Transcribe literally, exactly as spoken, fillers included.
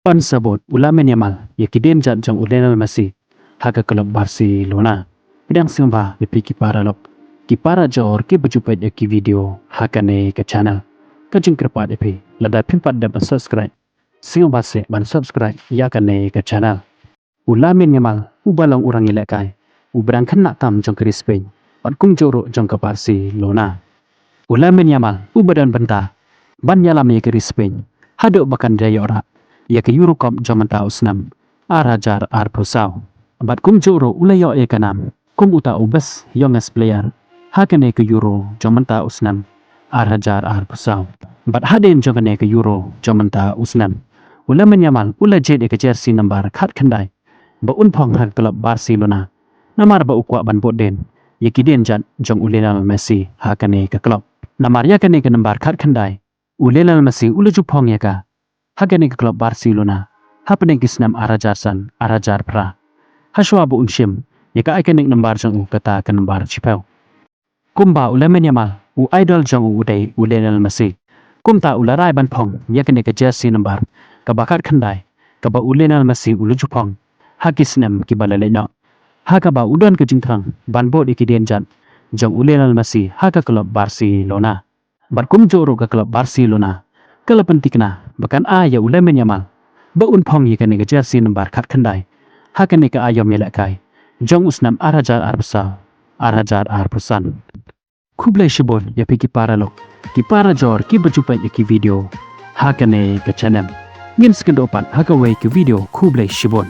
Pan sabot u Lamine Yamal ïa ki dienjat jong u Lionel Messi ha ka klub Barcelona. Pdiang sngewbha ïa phi ki paralok, ki para jor kiba ju peit ïa ki video ha kane ka channel. Ka jingkyrpad ïa phi, lada phim pat dep ban subscribe, sngewbha seh ban subscribe ïa kane ka channel. U Lamine Yamal uba long u rangïalehkai, uba dang khynnah tam jong ka ri Spain, bad kumjuh ruh jong ka Barcelona. U Lamine Yamal uba don bynta ban ïalam ïa ka ri Spain haduh ba kan da ïoh rah ïa ka Euro Cup jong mynta u snem ar hajar arphew saw. Bad kumjuh ruh u la ïoh ïa ka nam kum uta u best youngest player ha kane ka Euro jong mynta u snem ar hajar arphew saw. Bad hadien jong kane ka Euro jong mynta u snem, u Lamine Yamal u la jied ïa ka jersey nambar khatkhyndai ba un phong ha ka klub Barcelona. Namar ba u kwah ban bud dien ïa ki dienjat jong u Lionel Messi ha kane ka klub. Namar ïa kane ka nambar khatkhyndai u Lionel Messi u la ju phong ïa ka ha kane ka klub Barcelona hapdeng ki snem ar hajar san, ar hajar phra, hashwa ba un shim ïa ka iconic nambar jong u, kata ka nambar shiphew. Kumba u Lamine Yamal, u idol jong u u dei u Lionel Messi, kumta u la rai ban phong ïa kane ka jersey nambar kaba khatkhyndai kaba u Lionel Messi u la ju phong ha ki snem kiba la leit noh, ha kaba u don ka jingthrang ban bud ïa ki dienjat jong u Lionel Messi ha ka klub Barcelona. Bad kumjuh ruh ka klub Barcelona ka la pynthikna ba kan ai ïa u Lamine Yamal ba un phong ïa kane ka jersey nambar khatkhyndai ha kane ka aïom ïalehkai jong u snem ar hajar arphew saw, ar hajar arphew san. Khublei shibun ïa phi ki paralok, ki para jor kiba ju peit ïa ki video ha kane ka channel. Ngin sa ïakynduh pat ha kawei ka video. Khublei shibun.